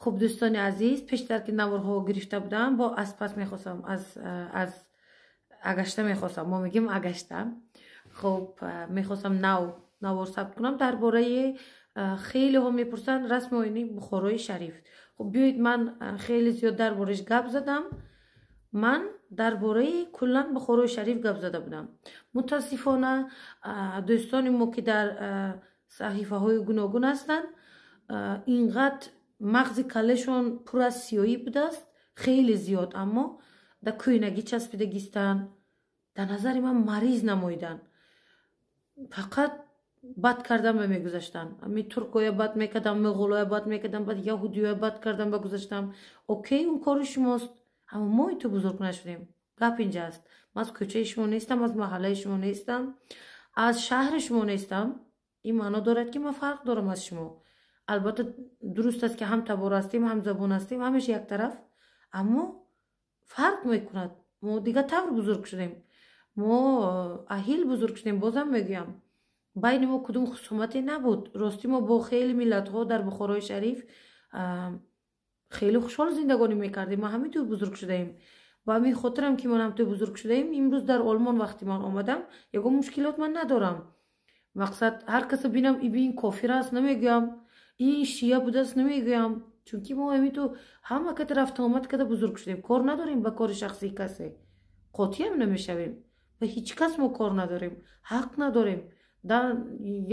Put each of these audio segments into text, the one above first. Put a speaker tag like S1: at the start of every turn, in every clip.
S1: Хуб, дӯстони азиз, пештар ки наворҳо гирифта будам, бо аз пас мехостам, аз агашта мехостам, мо мегӯем агашта. Хуб, мехостам нав навор сабт кунам дар бораи, хелеҳо мепурсанд, расми оини Бухорои Шариф. Хуб, биёед, ман хеле зиёд дар борааш гап задам. Ман дар бораи куллан Бухорои Шариф гап зада будам. Мутаассифона, дӯстони мо, ки дар саҳифаҳои гуногун ҳастанд, инқадр мағзи каллешон пур аз сиёҳӣ будааст, хеле зиёд, аммо дар кӯйнагӣ часпидагистанд, дар назари ман мариз намоиданд, фақат бад кардан ба мегузаштанд. Ами туркоя бад мекардам, муғулоя бад мекардам, баъд яҳудиёя бад кардан ба гузаштам. Окей, он кори шумост, аммо мо ту бузург нашудем. Гап инҷа аст: ман аз кӯчаи шумо нестам, аз маҳаллаи шумо нестам, аз шаҳри шумо нестам. Ин маъно дорад, ки ман фарқ дорам аз шумо. Албатта, дуруст аст, ки ҳам табор ҳастем, ҳам забон ҳастем, ҳамеша як тараф, аммо фарқ мекунад. Мо дигар тавр бузург шудем, мо аҳил бузург шудем. Бозам мегӯям, байни мо кудум хусумате набуд. Ростӣ, мо бо хеле миллатҳо дар Бухорои Шариф хеле хушҳол зиндагонӣ мекардем. Ма ҳамин тур бузург шудаем. Ба ҳамин хотирам, ки ман ҳамтур бузург шудаем, имрӯз дар Олмон вақти ман омадам, ягон мушкилот ман надорам. Мақсад, ҳар каса бинам, ин кофир аст намегӯям, ин шия будааст намегӯям, чунки мо ҳамин ту ҳама ката рафтуомад када бузург шудем. Кор надорем ба кори шахсии касе, қотиам намешавем. Ба ҳеҷ кас мо кор надорем, ҳақ надорем. Дар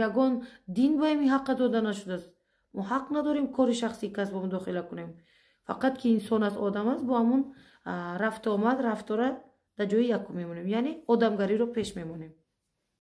S1: ягон дин ба ҳамин ҳаққа дода нашудааст. Мо ҳақ надорем кори шахсии кас бо мудохила кунем. Фақат ки инсон аст, одам аст, бо ҳамун рафтуомад, рафтора дар ҷои якум мемонем, яъне одамгариро пеш мемонем.